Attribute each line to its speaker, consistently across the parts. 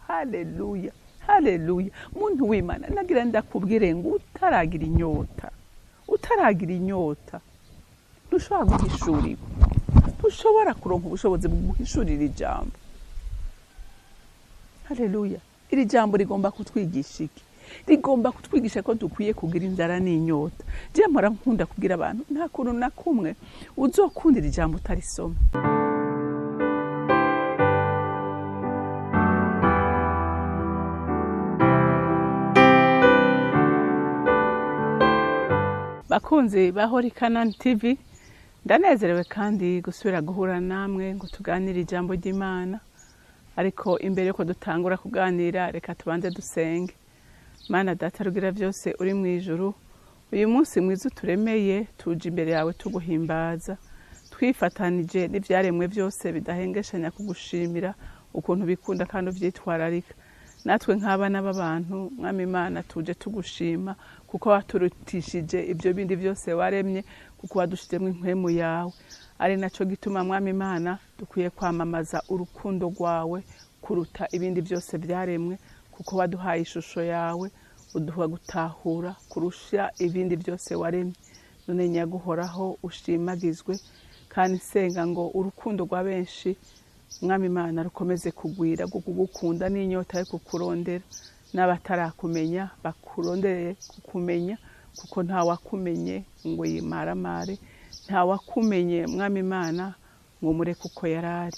Speaker 1: Haleluya, haleluya. Muntu w'Imana, nagira ndakubwire ngo utaragira inyota, utaragira inyota ntushobora guhishurirwa, ntushobora kuronka ubushobozi bwo guhishurira ijambo. Haleluya. Iri jambo rigomba kutwigisha iki? Rigomba kutwigisha ko dukwiye kugira inzara n'inyota. Je mpora nkunda kubwira abantu, nta kuntu na kumwe uzokundira ijambo utarisoma. Bakunzi ba Holy Canaan TV, ndanezerewe kandi gusubira guhura namwe ngo tuganire ijambo ry'Imana. Ariko imbere yuko dutangura kuganira, reka tubanze dusenge. Mana Data rugira byose uri mu ijuru, uyu munsi mwiza uturemeye, tuje imbere yawe tuguhimbaza, twifatanije n'ivyaremwe byose bidahengeshanya kugushimira ukuntu bikunda kandi uvyitwararika. Natwe nk'abana b'abantu, Mwami Imana, tuje tugushima kuko waturutishije ibyo bindi byose waremye, kuko wadushizemo impwemu yawe. Ari naco gituma, Mwami Imana, dukwiye kwamamaza urukundo rwawe kuruta ibindi byose byaremwe, kuko waduhaye ishusho yawe, uduha gutahura kurusha ibindi byose waremye. None nyaguhoraho ushimagizwe, kandi nsenga ngo urukundo rwa benshi, Mwami Imana, rukomeze kugwira, kugukunda n'inyota yo kukurondera, n'abatarakumenya bakurondere kukumenya, kuko nta wakumenye ngo yimaramare, nta wakumenye, Mwami Imana, ngo mureke uko yarari.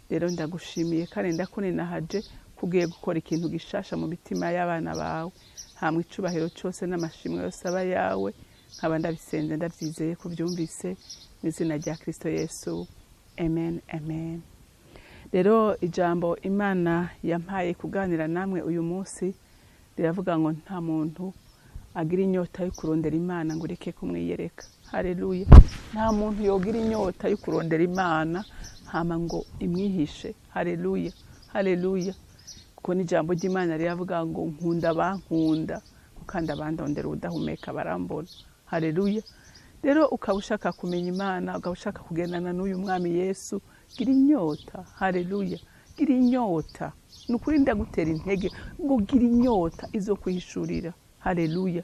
Speaker 1: Rero ndagushimiye kandi ndakuninahaje kugiye gukora ikintu gishasha mu mitima y'abana bawe. Hamwe icubahiro cyose n'amashimwe yose aba yawe, nkaba ndabisenze ndabyizeye kubyumvise mu izina rya Kristo Yesu, amen, amen. Rero ijambo Imana yampaye kuganira namwe uyu munsi riravuga ngo nta muntu agira inyota yo kurondera Imana ngo ureke kumwiyereka. Haleluya. Nta muntu yogira inyota yo kurondera Imana hama ngo imwihishe. Haleluya, haleluya. Kuko n'ijambo ry'Imana riravuga ngo nkunda bankunda, kandi abandondera udahumeka barambona. Haleluya. Rero ukaba ushaka kumenya Imana, ukaba ushaka kugendana n'uyu Mwami Yesu, gira inyota. Haleluya, gira inyota. Ni ukuri ndagutera intege ngo gira inyota izo kwihishurira. Haleluya.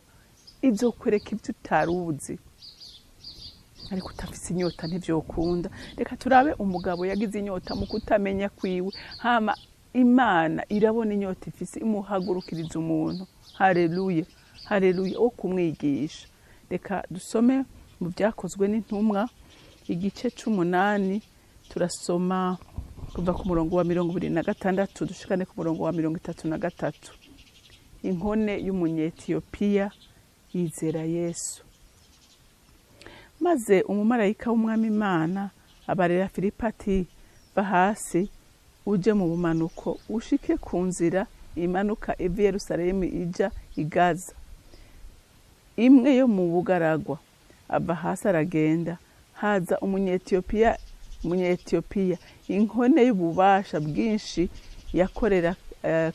Speaker 1: Izo kwereka ibyo utaruzi, ariko utafise inyota ntivyokunda. Reka turabe umugabo yagize inyota mu kutamenya kwiwe, hama Imana irabona inyota ifise, imuhagurukiriza umuntu. Haleluya, haleluya, wo kumwigisha. Reka dusome mu Byakozwe n'Intumwa igice c'umunani, turasoma kuva ku murongo wa 26 dushikane ku murongo wa 33. Inkone y'Umunyetiyopiya yizera Yesu. Maze umumarayika w'Umwami Imana abarira Filipo ati: va hasi uje mu bumanuko, ushike ku nzira imanuka iva i Yerusalemu ija i Gaza, imwe yo mu bugaragwa. Ava hasi aragenda, haza Umunyetiyopiya, inkone y'ububasha bwinshi, yakorera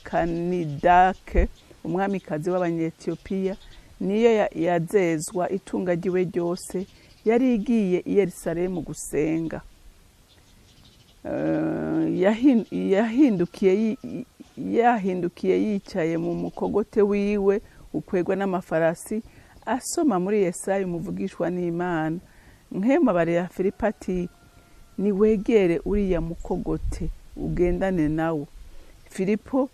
Speaker 1: Kanidake, umwamikazi w'Abanyetiyopiya, niyo yazezwa itunga ryiwe ryose. Yari igiye i Yerusalemu gusenga. Yahindukiye yicaye mu mukogote wiwe ukwegwa n'amafarasi, asoma muri Yesaya umuvugishwa n'Imana. Mpwemu abarira Filipo ati: niwegere uriya mukogote ugendane nawo. Filipo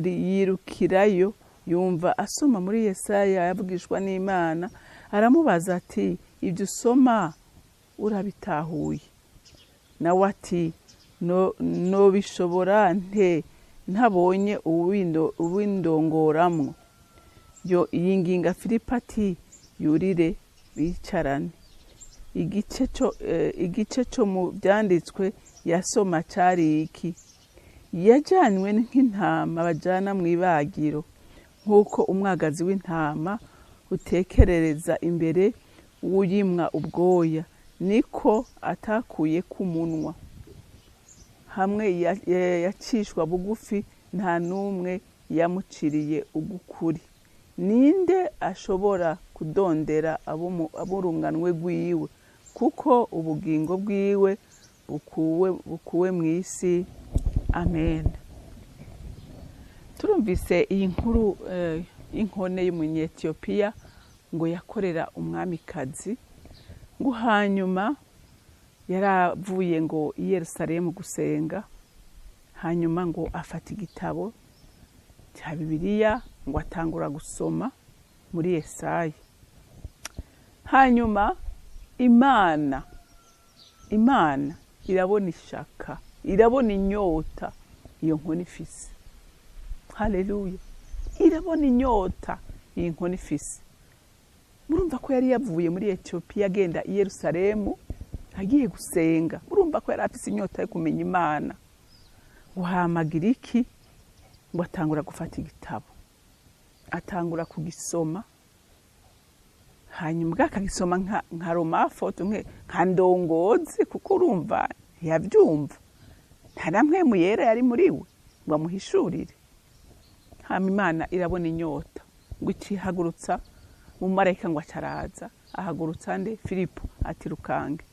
Speaker 1: yirukirayo, yumva asoma muri Yesaya yavugishwa n'Imana, aramubaza ati: ibyo usoma urabitahuye? Nawe ati: no nobishobora nte ntabonye uwindongoramwo? Yo yinginga Filipo ati: yurire bicarane. Igice cyo mu byanditswe yasoma cari iki: yajanywe nk'intama bajana mu ibagiro, nk'uko umwagazi w'intama utekerereza imbere w'uyimwa ubwoya, niko atakuye k'umunwa. Hamwe yacishwa bugufi, nta n'umwe yamuciriye ugukuri. Ninde ashobora kudondera aburunganwe rwiwe? Kuko ubugingo bwiwe bukuwe mu isi. Amen. Turumvise iyi nkuru y'inkone y'Umunyetiyopiya ngo yakorera umwamikazi, ngo hanyuma yaravuye ngo i Yerusalemu gusenga, hanyuma ngo afata igitabo cya Bibiliya ngo atangura gusoma muri Yesaya. Hanyuma Imana irabona ishaka, irabona inyota iyo nkone ifise. Haleluya! Irabona inyota iyi nkone ifise. Murumva ko yari yavuye muri Etiyopiya agenda i Yerusalemu agiye gusenga. Murumva ko yari afise inyota yo kumenya Imana. Ngo hamagira iki? Ngo atangura gufata igitabo, atangura kugisoma. Hanyuma akagisoma nka romafoto, nka ndongozi, kuko urumva ntiyabyumva, nta na mpwemu yera yari muri we ngo amuhishurire. Hama Imana irabona inyota, ngo icihagurutsa umumarayika, ngo acaraza ahagurutsa nde? Filipo. Ati: "Rukange,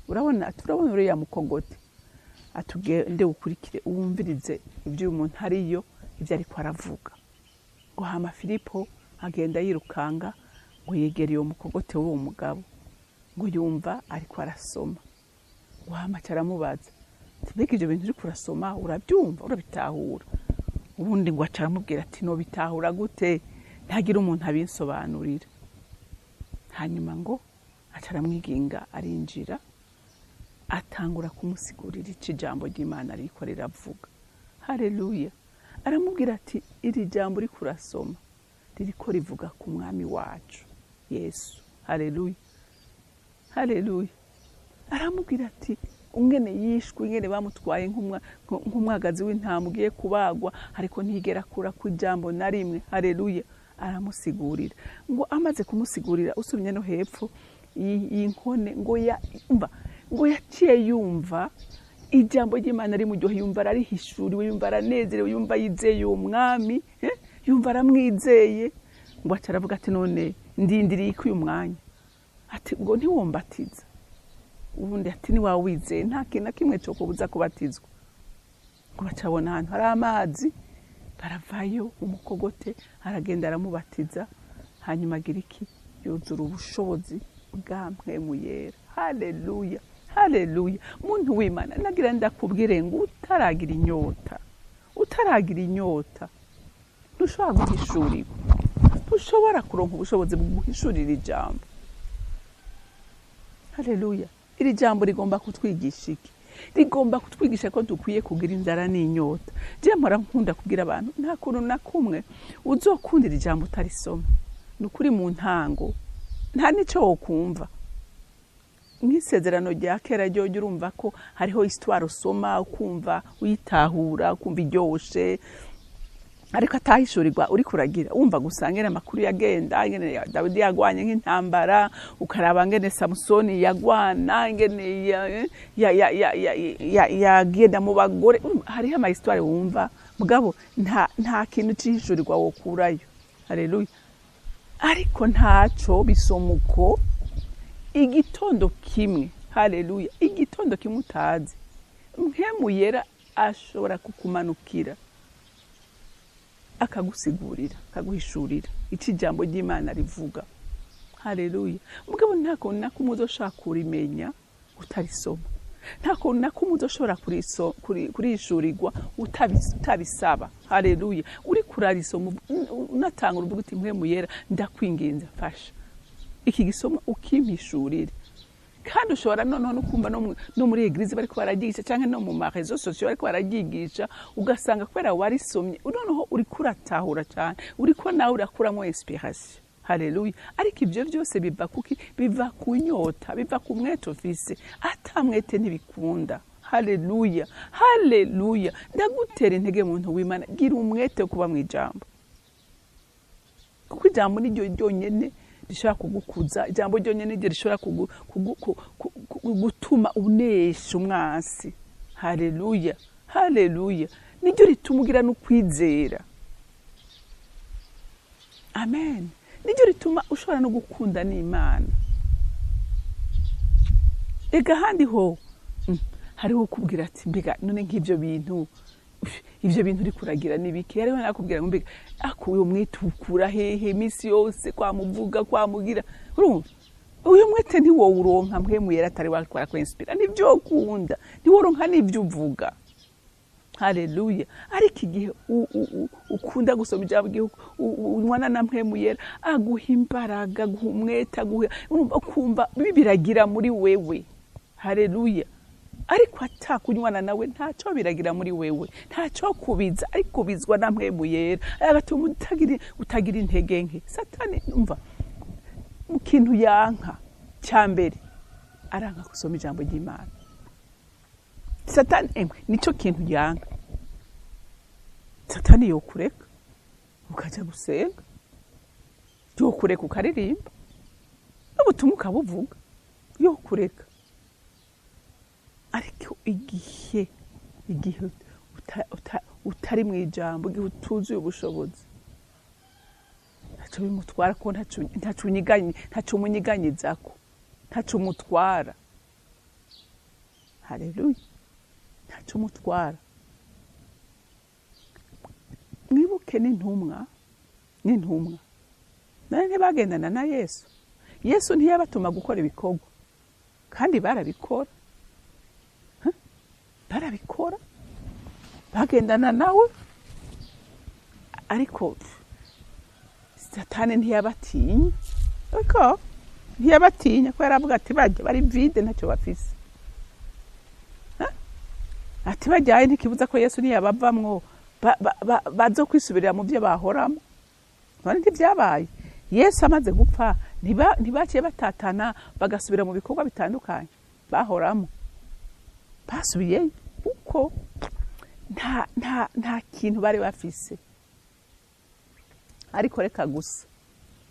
Speaker 1: urabona, turabona uriya mukogote, atugende ukurikire, wumvirize ibyo uyu muntu ariyo, ibyo ariko aravuga." Ngo hama Filipo agenda yirukanga, ngo yegere uwo mukogote w'uwo mugabo, ngo yumva ariko arasoma. Ngo hama aramubaza ati: "Mbega ibyo bintu uriko urasoma urabyumva, urabitahura?" Ubundi ngo aca aramubwira ati: "Nobitahura gute ntagire umuntu abinsobanurira?" Hanyuma ngo aca aramwiginga, arinjira, atangura kumusigurira ico ijambo ry'Imana ririko riravuga. Haleluya! Aramubwira ati: "Iri jambo uriko urasoma ririko rivuga ku Mwami wacu Yesu." Haleluya, haleluya! Aramubwira ati ungene yishwe, ingene bamutwaye nk'umwagazi w'intama ugiye kubagwa, ariko ntigera akura ku ijambo na rimwe. Haleluya! Aramusigurira. Ngo amaze kumusigurira, usubye no hepfo, iyi nkone ngo ya umva, ngo yaciye yumva ijambo ry'Imana rimuryohe, yumva ararihishuriwe, yumva aranezerewe, yumva yizeye uwo mwami, yumva aramwizeye. Ngo aca aravuga ati: "None ndindiriye ko uyu mwanya?" Ati: "Ngo ntiwombatiza?" Ubundi ati: "Niwaba wizeye, nta kintu na kimwe cyo kubuza kubatizwa." Ngo bacabona ahantu hari amazi, baravayo, umukogote aragenda aramubatiza. Hanyuma agira iki? Yuzura ubushobozi bwa Mpwemu Yera. Haleluya, haleluya! Muntu w'Imana, nagira ndakubwire ngo utaragira inyota, utaragira inyota, ntushobora guhishurirwa, ntushobora kuronka ubushobozi bwo guhishurira ijambo. Haleluya! Iri jambo rigomba kutwigisha iki? Rigomba kutwigisha ko dukwiye kugira inzara n'inyota. Je mpora nkunda kubwira abantu, nta kuntu na kumwe uzokundira ijambo utarisoma. Ni ukuri, mu ntango nta n'ico wokumva. Nk'isezerano rya kera ryo urumva ko hariho histoire usoma ukumva uyitahura, ukumva iryoshe, ariko atahishurirwa uri kuragira. Wumva gusa ngene amakuru yagenda, ngene Dawidi yagwanye nk'intambara, ukaraba ngene Samusoni yagwana, ngene yagenda mu bagore. Urumva, hariho ama histoire wumva, mugabo nta kintu cihishurirwa wokurayo. Haleluya! Ariko ntaco bisoma uko, igitondo kimwe, haleluya, igitondo kimwe utazi, Mpwemu Yera ashobora kukumanukira, akagusigurira, akaguhishurira icyo ijambo ry'Imana rivuga. Haleluya! Mugabo nta kuntu na kumwe uzoshobora kurimenya utarisoma, nta kuntu na kumwe uzoshobora kurihishurirwa utabisaba. Haleluya! Uriko urarisoma, unatangura uvuga uti: "Mpwemu Yera, ndakwinginze, mfasha iki gisomwa ukimpishurire." Kandi ushobora noneho no kumva no muri église bariko bararyigisha, canke no mu ma réseaux sociaux bariko bararyigisha, ugasanga kubera warisomye noneho uriko uratahura cane, uriko nawe urakuramo inspiration. Haleluya! Ariko ivyo vyose biva kuki? Biva ku nyota, biva ku mwete ufise. Ata mwete ntibikunda. Haleluya, haleluya! Ndagutera intege, muntu w'Imana, gira umwete wo kuba mu ijambo, kuko ijambo ni ryo ryonyene rishobora kugukuza, ijambo ryonyene niryo rishobora gutuma unesha umwansi. Haleluya, haleluya! Niryo rituma ugira n'ukwizera. Amen. Niryo rituma ushobora no gukunda n'Imana. Ega ahandi ho hariho kubwira ati: "Mbega none nk'ibyo bintu Ivyo bintu uri kuragira nibiki? Hariho nakubwira ngo mbega akuye umwete ukura hehe iminsi yose kwamuvuga kwamugira? Urumva uyu mwete ntiwowuronka Mpwemu Yera atari wakora kwinspira, nivyo ukunda ntiworonka n'ivyo uvuga. Haleluya. Ariko igihe ukunda gusoma ijambo, igihe unywana na Mpwemu Yera, aguha imbaraga, aguha umwete, aguha, urumva ukumva bibiragira muri wewe. Haleluya. Ariko atakunywana nawe ntacyo biragira muri wewe, ntacyo kubiza, ariko ubizwa na Mpwemu Yera, agatuma utagira intege nke. Satani, umva, mu kintu yanka cya mbere aranka gusoma ijambo ry'Imana. Satani emwe nicyo kintu yanka. Satani yokureka ukajya gusenga, yokureka ukaririmba n'ubutumwa ukabuvuga, yokureka. Ariko igihe utari mu ijambo, igihe utuzuye ubushobozi, ntacyo bimutwara, ko ntacyo umunyiganyizako, ntacyo umutwara. Haleluya. Ntacyo umutwara. Mwibuke n'intumwa none ntibagendana na Yesu? Yesu ntiyabatuma gukora ibikorwa, kandi barabikora. Barabikora, bagendana nawe, ariko Satani ntiyabatinya. Ariko ntiyabatinya ko yaravuga ati bajya bari vide, ntacyo bafise. Ati bajyaye ntikibuza ko Yesu ntiyabavamwo bazo kwisubirira mu byo bahoramo. None ntibyabaye? Yesu amaze gupfa ntibaciye batatana bagasubira mu bikorwa bitandukanye bahoramo? Basubiyeyo kuko nta kintu bari bafise. Ariko reka gusa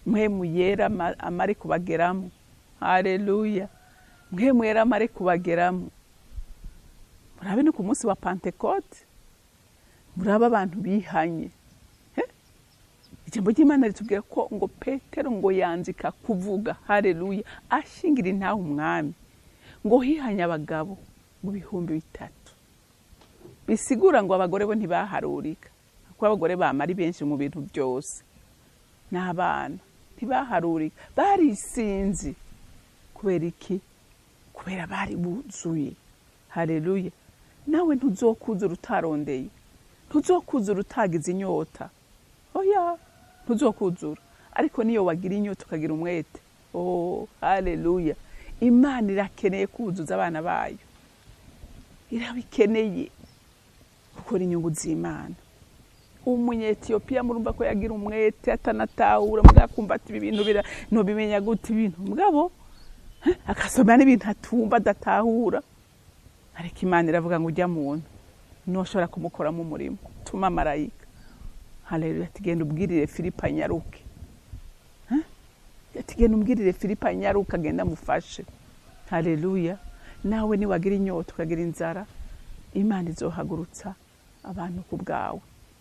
Speaker 1: Mpwemu Yera amare kubageramo. Haleluya. Mpwemu Yera amare kubageramo. Murabe no ku munsi wa Pentekote, murabe abantu bihanye. Ijambo ry'Imana ritubwira ko ngo Petero ngo yanzika kuvuga, haleluya, ashingira intahe umwami, ngo hihanye abagabo mu 3000. Bisigura ngo abagore bo ntibaharurika, kuko abagore bamara benshi mu bintu byose, n'abana ntibaharurika, barisinzi. Kubera iki? Kubera bari buzuye. Haleluya. Nawe ntuzokuzura utarondeye, ntuzokuzura utagize inyota. Oya, ntuzokuzura. Ariko niyo wagira inyota ukagira umwete, oh haleluya, Imana irakeneye kuzuza abana bayo, irabikeneye gukora inyungu z'Imana. Umunyetiyopiya murumva ko yagira umwete atanatahura, mugabo ati ibi bintu ntubimenya gute ibintu, mugabo akasoma n'ibintu atumva adatahura. Ariko Imana iravuga ngo ujya muntu ntushobora kumukoramo umurimo, tuma marayika. Haleluya. Ati genda ubwirire Filipo anyaruke. Ati genda umbwirire Filipo anyaruke agenda amufashe. Haleluya. Nawe niwagira inyota ukagira inzara, Imana izohagurutsa abantu ku bwawe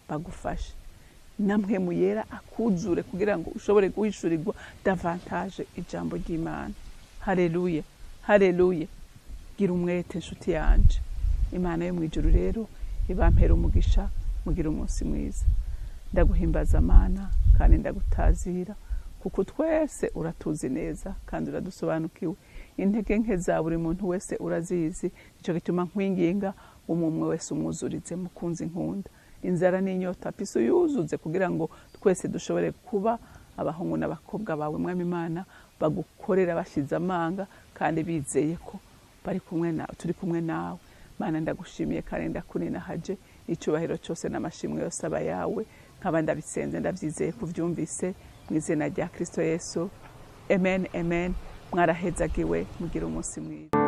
Speaker 1: bagufashe, namwe muyera akuzure kugira ngo ushobore guhishurirwa davantage ijambo ry'Imana. Haleluya. Haleluya. Gira umwete nshuti yanje. Imana yo mu ijuru rero ibampera umugisha, mugira umunsi mwiza. Ndaguhimbaza Mana kandi ndagutazira, kuko twese uratuzi neza kandi uradusobanukiwe. Intege nke za buri muntu wese urazizi, nicyo gituma nkwinginga umwe wese umwuzurize mukunzi nkunda. Inzara n'inyota piso yuzuze kugira ngo twese dushobore kuba abahungu n'abakobwa bawe Mwami Imana, bagukorera bashize amanga kandi bizeye ko bari kumwe nawe, turi kumwe nawe. Mana ndagushimiye kandi ndakuninahaje, icyubahiro cyose n'amashimwe yose aba yawe. Nkaba ndabisenze ndabyizeye kuvyumvise mu izina rya Kristo Yesu. Amen, amen. Mwarahezagiwe, mugira umunsi mwiza.